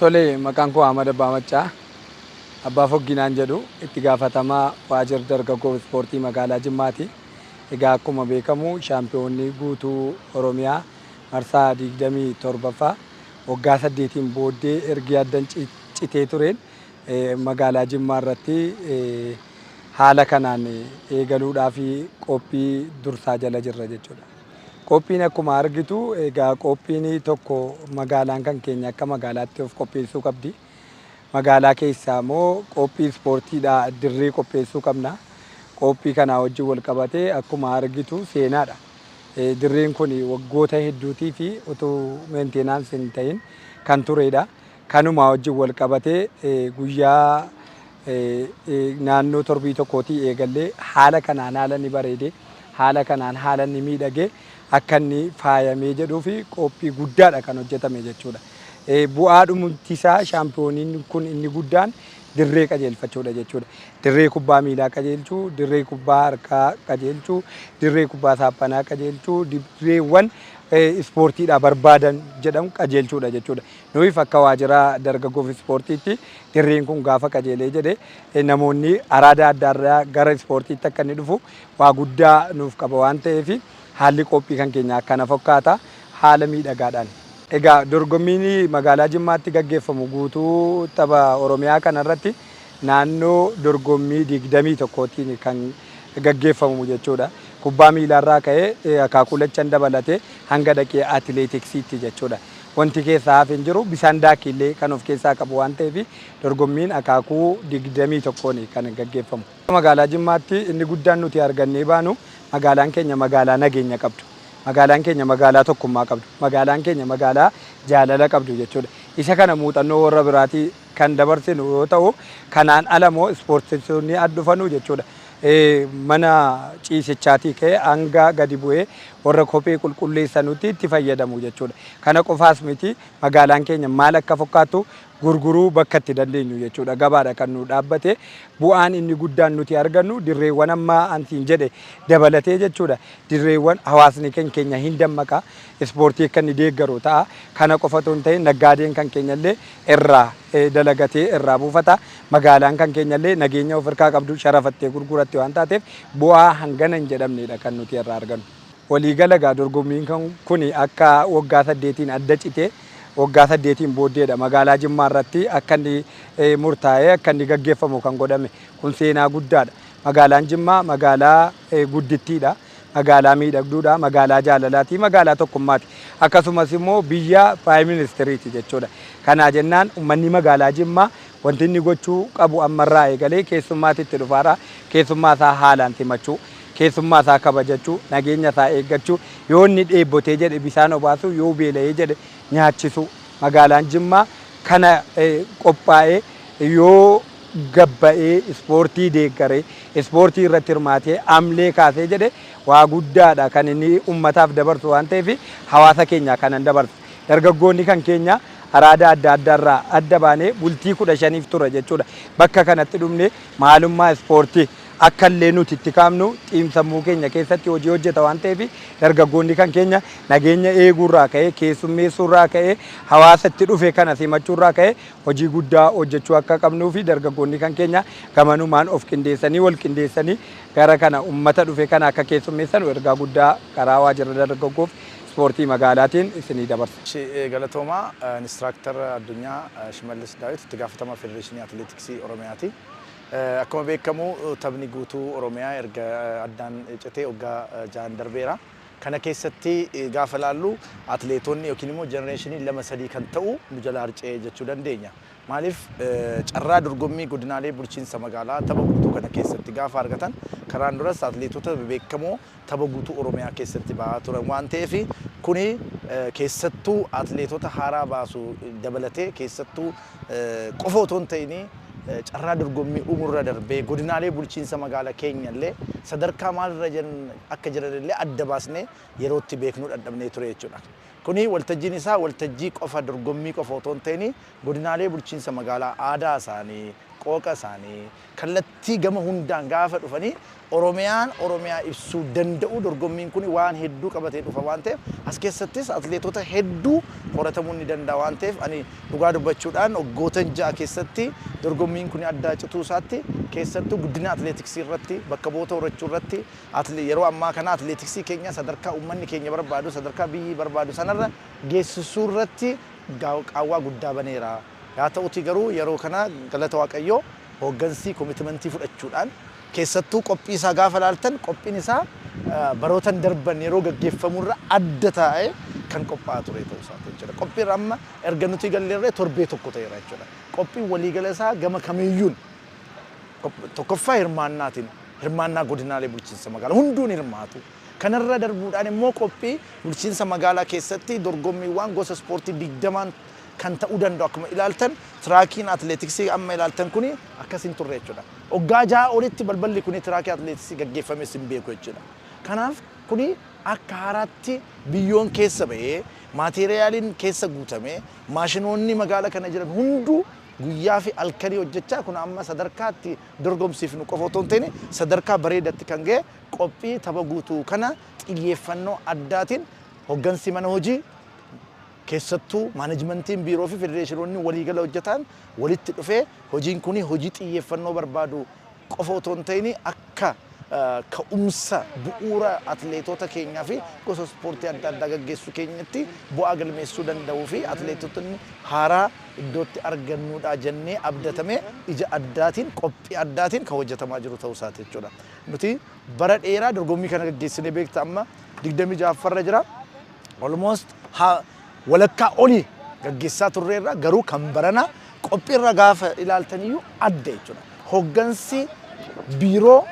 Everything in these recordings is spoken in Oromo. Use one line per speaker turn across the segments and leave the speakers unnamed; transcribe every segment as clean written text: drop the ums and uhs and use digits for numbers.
Tole, maqaan koo Ahmad Abbaa Maccaa, Abbaa Fogginaan jedhu, itti gaafatamaa waajjira dargaggoo ispoortii magaalaa Jimmaati. Egaa akkuma beekamu shaampiyoonni guutuu Oromiyaa marsaa 27ffaa waggaa 8n booddee ergi addan citee tureen magaalaa Jimmaa irratti haala kanaan eegaluudhaaf qophii dursaa jala jirra jechuudha. Qophiin akkuma argitu, egaa qophiin tokko magaalaan kan keenya akka magaalaatti of qopheessuu qabdi. Magaalaa keessaa immoo qophii ispoortiidhaa dirree qopheessuu qabna. Qophii kanaa wajjin wal qabatee akkuma argitu seenaadha. Dirreen kun waggoota hedduutii fi utuu maintenance hin ta'in kan turedha. Kanuma wajjin wal qabatee guyyaa naannoo torbii tokkootii eegallee haala kanaan haala ni bareede, haala kanaan haala ni miidhagee, akka inni faayamee jedhuu fi qophii guddaadha kan hojjetame jechuudha. Bu'aa dhumti isaa shaampiyooniin kun inni guddaan dirree qajeelfachuudha jechuudha. Dirree kubbaa miilaa qajeelchuu, dirree kubbaa harkaa qajeelchuu, dirree kubbaa saaphanaa qajeelchuu, dirreewwan ispoortiidhaa barbaadan jedhamu qajeelchuudha jechuudha. Nuyi akka waajjira dargaggoof ispoortiitti dirreen kun gaafa qajeelee jedhe namoonni araada adda addaa gara ispoortiitti akka inni dhufu waa guddaa nuuf qaba waan ta'eef, haalli qophii kan keenya akkana fakkaata, haala miidhagaadhaan. Egaa dorgommiin magaalaa Jimmaatti gaggeeffamu guutuu tapha Oromiyaa kanarratti naannoo dorgommii 21tiin kan gaggeeffamu jechuudha. Kubbaa miilaarraa ka'ee akaakuu lachan dabalatee hanga dhaqee atileetiksiitti jechuudha. Wanti keessaa hafe hin jiru, bishaan daakkiillee kan of keessaa qabu waan ta'eef dorgommiin akaakuu 21n kan gaggeeffamu. Magaalaa Jimmaatti inni guddaan nuti argannee baanu magaalaan keenya magaalaa nageenya qabdu. Magaalaan keenya magaalaa tokkummaa qabdu. Magaalaan keenya magaalaa jaalala qabdu jechuudha. Isa kana muuxannoo warra biraatii kan dabarsinu yoo ta'u, kanaan ala immoo ispoortistoonni as dhufanu jechuudha. Mana ciisichaatii ka'ee hanga gadi bu'ee warra kophee qulqulleessanutti itti fayyadamu jechuudha. Kana qofaas miti, magaalaan keenya maal akka fakkaattu gurguruu bakka itti dandeenyu jechuudha. Gabaadha kan nu dhaabbate. Bu'aan inni guddaan nuti argannu dirreewwan amma antiin jedhe dabalatee jechuudha. Dirreewwan hawaasni kan keenya hin dammaqa. Ispoortii akka inni deeggaru ta'a. Kana qofa otoo hin ta'in naggaadeen kan keenya illee irraa dalagatee irraa buufata. Magaalaan kan keenya illee nageenya of harkaa qabdu sharafattee gurguratti waan taateef, bu'aa hangana hin jedhamnedha kan nuti irraa argannu. Waliigala egaa dorgommiin kun akka waggaa 8n adda citee waggaa 8n booddeedha magaalaa Jimmaa irratti akka inni murtaa'ee akka inni gaggeeffamu kan godhame. Kun seenaa guddaadha. Magaalaan Jimmaa magaalaa guddittiidha. Magaalaa miidhagduudha. Magaalaa jaalalaati. Magaalaa tokkummaati. Akkasumas immoo biyya prime ministeriiti jechuudha. Kanaa jennaan uummanni magaalaa Jimmaa wanti inni gochuu qabu ammarraa eegalee keessummaatti itti dhufaara. Keessummaa isaa haalaan simachuu, keessummaa isaa kabajachuu, nageenya isaa eeggachuu, yoo inni dheebotee jedhe bishaan obaasuu, yoo beela'ee jedhe nyaachisuu. Magaalaan Jimmaa kana qophaa'ee yoo gabba'ee ispoortii deeggaree ispoortii irratti hirmaatee amlee kaasee jedhe waa guddaadha kan inni ummataaf dabarsu waan ta'eef, hawaasa keenya kanan dabarsu. Dargaggoonni kan keenya araada adda addaarraa adda baanee bultii 15f tura jechuudha. Bakka kanatti dhumne maalummaa ispoortii akka illee nuti itti kaafnu xiinsammuu keenya keessatti hojii hojjeta waan ta'eef, dargaggoonni kan keenya nageenya eeguurraa ka'ee, keessummeessuurraa ka'ee, hawaasa itti dhufe kana simachuurraa ka'ee hojii guddaa hojjechuu akka qabnuu fi dargaggoonni kan keenya gamanumaan of qindeessanii, wal qindeessanii gara kana ummata dhufe kana akka keessummeessan ergaa guddaa karaa waajjira dargaggoof ispoortii magaalaatiin isinii dabarsa.
Galatoomaa. Instructor Addunyaa Shimallis Daawit, itti gaafatamaa Federeeshinii Atileetiksii Oromiyaati. Akkuma beekamu taphni guutuu Oromiyaa erga addaan citee waggaa 6n darbeera. Kana keessatti gaafa ilaallu atileetonni yookiin immoo generationii lama sadii kan ta'u nu jala harca'ee jechuu dandeenya. Maaliif, carraa dorgommii godinaalee bulchiinsa magaalaa tapha guutuu kana keessatti gaafa argatan karaan duras atileetota bebeekamoo tapha guutuu Oromiyaa keessatti bahaa turan waan ta'eef, kuni keessattuu atileetota haaraa baasu dabalatee, keessattuu qofa otoo hin ta'in carraa dorgommii uumurra darbee godinaalee bulchiinsa magaalaa keenya illee sadarkaa maalirra jiran akka jiran illee adda baasnee yeroo itti beeknuu dadhabnee ture jechuudha. Kuni waltajjiin isaa waltajjii qofa dorgommii qofa otoo hin ta'in godinaalee bulchiinsa magaalaa aadaa isaanii qooqa isaanii kallattii gama hundaan gaafa dhufanii Oromiyaan Oromiyaa ibsuu danda'u dorgommiin kun waan hedduu qabatee dhufa waan ta'eef as keessattis atleetota hedduu horatamuu ni danda'a waan ta'eef ani dhugaa dubbachuudhaan waggootan 6 keessatti dorgommiin kun addaa cituu isaatti keessattuu guddina atleetiksii irratti bakka bu'oota horachuu irratti yeroo ammaa kana atleetiksii keenya sadarkaa uummanni keenya barbaadu sadarkaa biyyi barbaadu sanarra geessisuu irratti qaawwaa guddaa baneera. Haa ta'uti garuu yeroo kana galata Waaqayyoo hooggansi koomitimentii fudhachuudhaan keessattuu qophii isaa gaafa laaltan qophiin isaa barootan darban yeroo gaggeeffamurra adda taa'ee kan qophaa'aa ture ta'uu isaati jechuudha. Qophiin amma erga nuti galleerree torbee tokko ta'eera jechuudha. Qophiin waliigala isaa gama kamiyyuun tokkoffaa hirmaannaatiin hirmaannaa godinaalee bulchiinsa magaalaa hunduun hirmaatu. Kanarra darbuudhaan immoo qophii bulchiinsa magaalaa keessatti dorgommiiwwan gosa ispoortii 20 kan ta'uu danda'u akkuma ilaaltan tiraakiin atleetiksii amma ilaaltan kuni akkas hin turre jechuudha. Waggaa 6 olitti balballi kuni tiraakii atleetiksii gaggeeffames hin beeku jechuudha. Kanaaf kuni akka haaraatti biyyoon keessa ba'ee maateriyaaliin keessa guutamee maashinoonni magaalaa kana jiran hunduu guyyaa fi halkanii hojjechaa kun amma sadarkaatti dorgomsiifnu qofa otoo hin ta'in sadarkaa bareedatti kan ga'e qophii tapha guutuu kana xiyyeeffannoo addaatiin hooggansi mana hojii keessattuu maanajimentiin biiroo fi federeeshinoonni waliigala hojjetan walitti dhufee hojiin kun hojii xiyyeeffannoo barbaadu qofa otoo hin ta'in akka ka'umsa bu'uura atleetota keenyaa fi gosa ispoortii adda addaa gaggeessuu keenyatti bu'aa galmeessuu danda'uu fi atleetotni haaraa iddootti argannuudha jennee abdatamee ija addaatiin qophii addaatiin kan hojjetamaa jiru ta'uu isaati jechuudha. Nuti bara dheeraa dorgommii kana gaggeessinee beekta amma 26ffarra jira. Almost walakkaa olii gaggeessaa turreerra garuu kan barana qophiirra gaafa ilaaltaniyyuu adda jechuudha. Hooggansi biiroo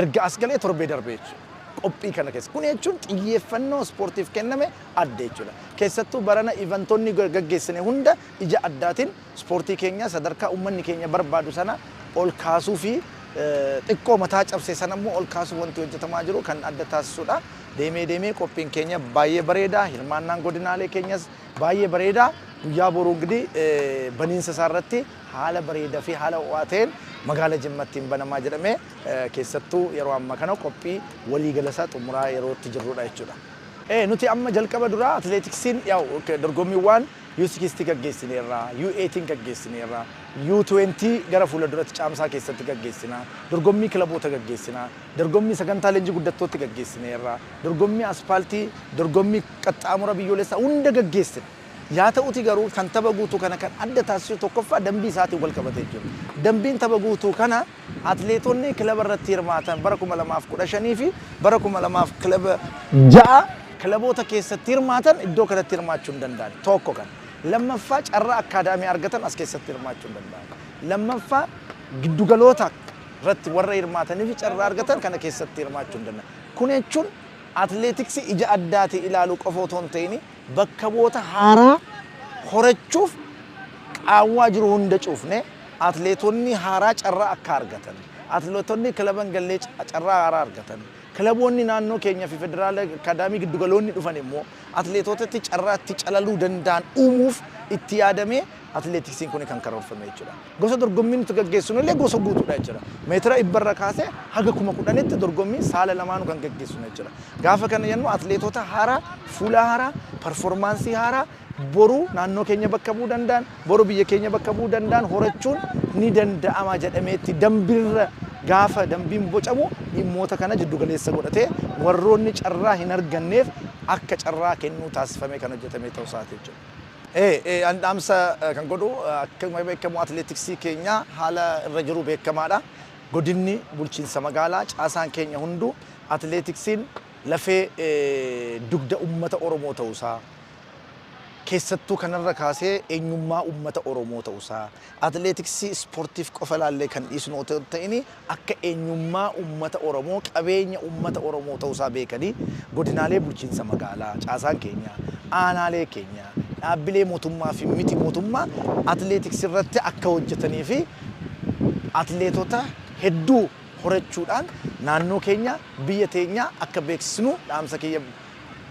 erga as galee torbee darbee jechuudha. Qophii kana keessa. Kun jechuun xiyyeeffannoo ispoortiif kenname adda jechuudha. Keessattuu barana ivantoonni gaggeessine hunda ija addaatiin ispoortii keenya sadarkaa uummanni keenya barbaadu sana ol kaasuu fi xiqqoo mataa cabse sana immoo ol kaasuu wanti hojjetamaa jiru kan adda taasisudha. Deemee deemee qophiin keenya baay'ee bareeda. Hirmaannaan godinaalee keenyas baay'ee bareeda. Guyyaa boruu እንግዲህ baniinsa isaa irratti haala bareedaa fi haala ho'aa ta'een magaalaa Jimmatti hin banamaa jedhamee keessattuu yeroo ammaa kana qophii waliigala isaa xumuraa yerootti jirrudha jechuudha. Nuti amma jalqaba duraa atleetiksiin dorgommiiwwan U60 gaggeessineerra, U18 gaggeessineerra, U20 gara fuula duratti caamsaa keessatti gaggeessina, dorgommii kilaboota gaggeessina, dorgommii sagantaa leenjii guddattootti gaggeessineerra, dorgommii aspaaltii, dorgommii qaxxaamura biyyoolessaa hunda gaggeessina. Yaa ta'uti garuu kan tapha guutuu kana kan adda taasisu tokkoffaa dambii isaatiin wal qabatee jiru. Dambiin tapha guutuu kana atleetonni kilaba irratti hirmaatan bara 2015 fi bara 2000 kilaba 6 kilaboota keessatti hirmaatan iddoo kanatti hirmaachuu hin danda'an. Tokko kana. Lammaffaa carraa akkaadaamii argatan as keessatti hirmaachuu hin danda'an. Lammaffaa giddugaloota irratti warra hirmaatanii fi carraa argatan kana keessatti hirmaachuu hin danda'an. Kun jechuun atleetiksii ija addaatiin ilaaluu qofa otoo hin ta'in bakka bu'oota haaraa horachuuf qaawwaa jiru hunda cuufne atleetonni haaraa carraa akka argatan, atleetonni kilaban gallee carraa haaraa argatan, kilaboonni naannoo keenya fi federaala akaadaamii giddugaloonni dhufan immoo atleetotatti carraa itti calaluu danda'an uumuuf itti yaadamee atleetiksiin kun kan karoorfame jechuudha. Gosa dorgommii nuti gaggeessinu illee gosa guutuudha jechuudha. Meetira 100 kaasee haga 10,000tti dorgommii saala lamaanuu kan gaggeessinu jechuudha. Gaafa kana jennu atleetota haaraa, fuula haaraa, performaansii haaraa boru naannoo keenya bakka bu'uu danda'an, boru biyya keenya bakka bu'uu danda'an horachuun ni danda'ama jedhameetti dambiirra gaafa dambiin bocamu dhimmoota kana jiddugaleessa godhatee warroonni carraa hin arganneef akka carraa kennuu taasifamee kan hojjetame ta'uu isaati jechuudha. An dhaamsa kan godhu akkuma beekamu atleetiksii keenya haala irra jiru beekamaadha. Godinni bulchiinsa magaalaa caasaan keenya hunduu atleetiksiin lafee dugda uummata Oromoo ta'uusaa keessattuu kanarra kaasee eenyummaa uummata Oromoo ta'uusaa atleetiksii ispoortiif qofa ilaallee kan dhiisnu otoo hin ta'in akka eenyummaa uummata Oromoo qabeenya uummata Oromoo ta'uusaa beekanii godinaalee bulchiinsa magaalaa caasaan keenya aanaalee keenya dhaabbilee mootummaa fi miti mootummaa atleetiksii irratti akka hojjetanii fi atleetota hedduu horachuudhaan naannoo keenya biyya teenya akka beeksisnu dhaamsa kiyya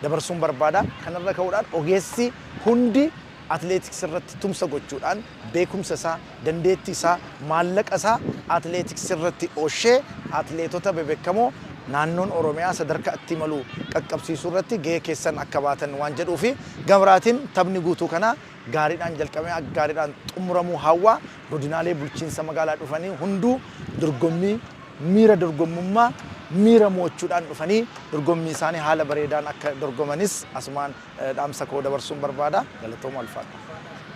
dabarsuun barbaada. Kanarra ka'uudhaan ogeessi hundi Atileetiksii irratti tumsa gochuudhaan beekumsa isaa, dandeettii isaa, maallaqa isaa atileetiksii irratti ooshee atileetota bebeekamoo naannoon Oromiyaa sadarkaa itti malu qaqqabsiisuu irratti gahee keessan akka baatan waan jedhuu fi gabraatiin taphni guutuu kana gaariidhaan jalqabee akka gaariidhaan xumuramuu hawwaa. Godinaalee bulchiinsa magaalaa dhufanii hunduu dorgommii miira dorgommummaa, miira mo'achuudhaan dhufanii dorgommii isaanii haala bareedaan akka dorgomanis asumaan dhaamsa koo dabarsuun barbaada. Galatooma, ulfaadha.